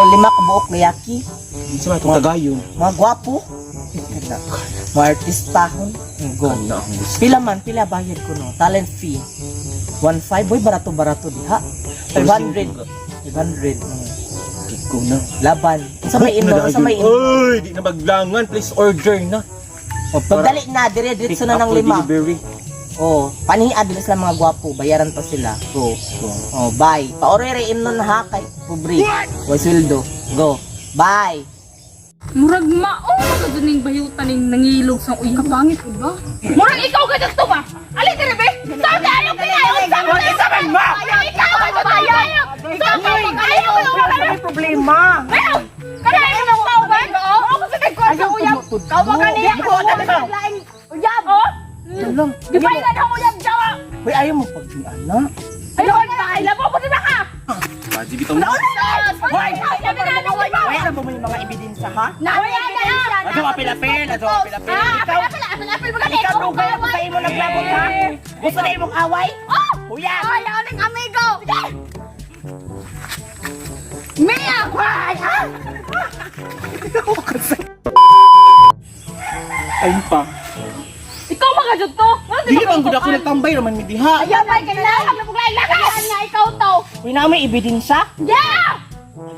O lima ka buok layaki. Sa mga itong tagayon. Mga gwapo. Mga artistahon. Go. Kana ang gusto. Pila man, pila bayad ko no. Talent fee. 1.5 boy, barato-barato diha. 500. 500. Ikaw na. Laban. Sa may Book ino, na sa may dayon. ino. Oy, di na maglangan. Please order na. O, pagdali na, dire-diretso Pick na up ng for lima. delivery. Oh, paniad dili sila mga gwapo, bayaran pa sila. Go. Go. Oh, bye. Paorere imnon ha kay pobre. Way sweldo. Go. Bye. Murag mao ka ning bayutan ning nangilog sa uyab. Kapangit ba? Murag ikaw ka dito ba? Ali dire be. Sa tayo kinayo sa Isa man ba? Ikaw ka dito tayo. Ikaw ka ayaw May problema. Ayaw. Kada ayaw mo ka ba? Oo, ko sa ko sa uyab. Kaw ba kaniya? Uyab. Oh. Lang. Di ba ina ang uyab jawa? Hoy, ayaw mo pag ana. Ayaw ka ay labo mo na ka. Baji bitong. Hoy! Hoy, ano ba mo yung mga ebidensya ha? Ato apil-apil, ato apil-apil. Ah, Ikaw, apil apil apil apil ikaw dugay ako sa imo naglabot ha. Gusto na imong away? Oh! Huya. Ay, ako ng amigo! Mia! Hoy, ha? Ayun pa. Ikaw mga jud to! Dili bang gud ako nagtambay raman mi diha. Ayaw ba kailangan na puglain lakas! Nga ikaw to! Hoy, na may ebidensya? Yeah!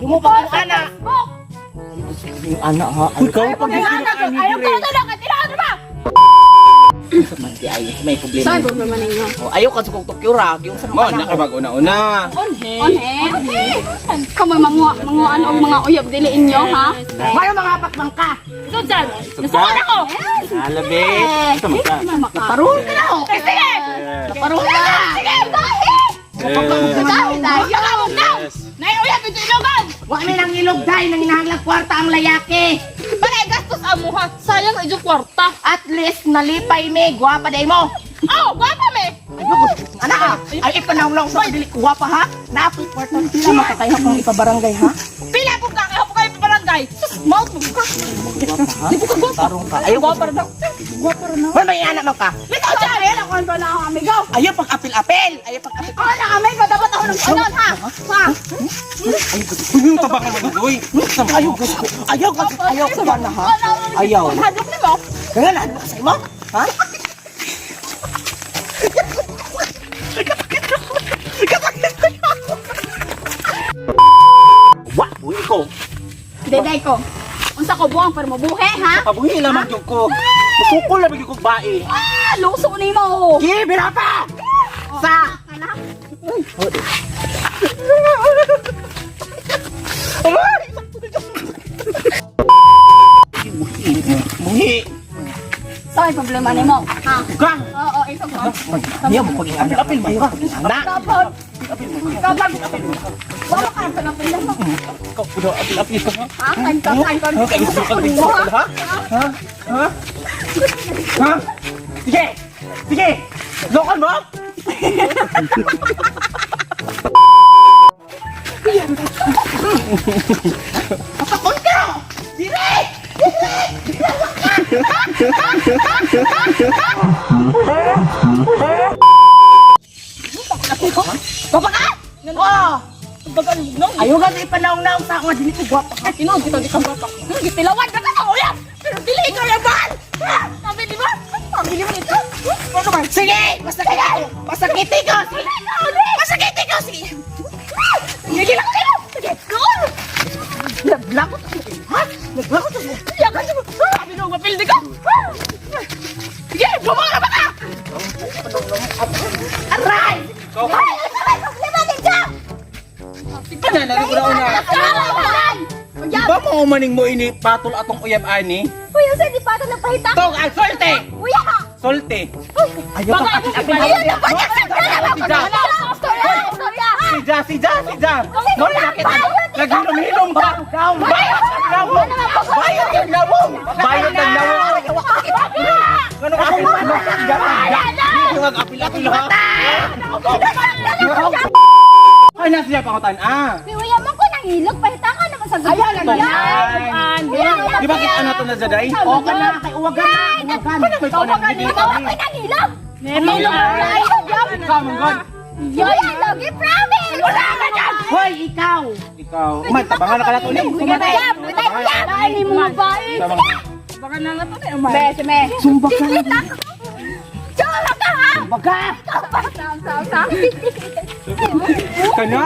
Ayaw mo pag ana. Facebook! Yung ana ha. Uy, kaw pag Ayaw gusto ayaw ko to lang! At ba? Man di ay may problema. Saan problema ninyo? Oh, ayaw ka sa kong tukyura, yung sa Mo na ka una-una. Onhe! Onhe! Kamoy manguha, manguhaan og mga uyab dili inyo, ha? Mayo mga pakbang ka. Ito dyan! Nasukan ako! Alabe. Ito ka. Parol ka na ho. Eh, sige! Parol ka na. Sige! Dahil! Dahil! Dahil! Yes. Naiuyab ito ilogan! Wa mi nang ilog day nang inahanglag kwarta ang layaki. Para gastos amo ha! Sayang sa inyong kwarta! At least nalipay mi, gwapa day mo. Oh! Gwapa me! Anak ka, ay ipanawlaw sa dili ko gwapa ha. Naapoy kwarta pila makakaya kong ipabarangay ha. Pila po ka! Kaya po kayo barangay! Sus! Mouth mo! Gwapa ha. Di po ka gwapa! Tarong ka. Ayaw Gwapa na! Gwapa na! Hoy, may anak mo ka. Ikaw dyan! Ako na ako amigo! Ayaw pag apil-apil. Ayaw pag apil. Ako na amigo! Dapat ako ng kanon ha! Ha? Uy, yung tabakan mo uy. Ayaw gusto. Ayaw gusto. Ayaw sa bana ha. Ayaw. Hadlok ni mo! Kaya na sa imo? Ha? Wa, buhi ko. Deday ko! Unsa ko buang pero mabuhi ha? Pabuhi lamang gyud ko. Musukol lamang gyud ko bae. Ah! Luso ni mo! Give it up! Sa Buhi. Sa may problema ni mo? Ha? Ka. Oo, ikaw ko. Ayaw mo paging anak. Apil mo ka. Anak. Kapag! Kapag! Wala ka sa napila mo. Ikaw kudo apil apil ka. Ha? Kain ka, kain ka. Ha? Kay gusto ka gusto ka ha? Ha? Ha? Ha? Sige. Sige. Lokal mo? Kapakon ka! Dire! Baba ka! Oh! Bagal mo. Ayaw ka ipanaw-naw sa ako nga dili ko gwapa ka. Tinuod kita di ka bata. Gitilawan ka sa uyab. Pero dili ikaw yaban. Sabi di ba? Pamili mo nito. Ano ba? Sige! Masakit ko! Masakiti ko! Sige! Masakiti ko! Sige! Sige lang kayo. Sige. Go. Naglakot ako! Ha? Naglakot ako! Yakan mo. Sabi nung mapildi ka. Sige, bumara ba ka? Aray! Ay, ano ba problema dito? Kana na ko una. Uyab. Ba mo maning mo ini patol atong uyab ani? Uy, usa di pa na pahita. Tog ang solte. Uya. Solte. Ayaw ka apil-apil! Ayun, napanyak sa Storya! Storya! Sija, sija, sija. No, nakita. Naghinom-hinom ka. Bayot ang lawong. Bayot ang lawong. Bayot ang lawong. Ano ka kung ano? Sija, sija. Dito nga apil-apil ha. Ay, nasa siya pangutan. Ah. Uya man ko nang ilog, pahita ka naman sa gabi. Ayan, Di ba kita na to na Jaday? O ka na! Kay uwagan na! Uwagan! Paano may Ikaw kunan? ko nang ilog. Nilog. Ikaw, mong God. Yan, lagi promise! Wala ka dyan! Hoy, ikaw! Ikaw. Man, tabangan na ka na to. Sige, jab! Jab! Ay, mo babae. Tabangan. Baka na nga to na umay. Be, sige. Sumba ka! Tsura ka, ha? Sumba ka! Sam, sam, sam. Kana.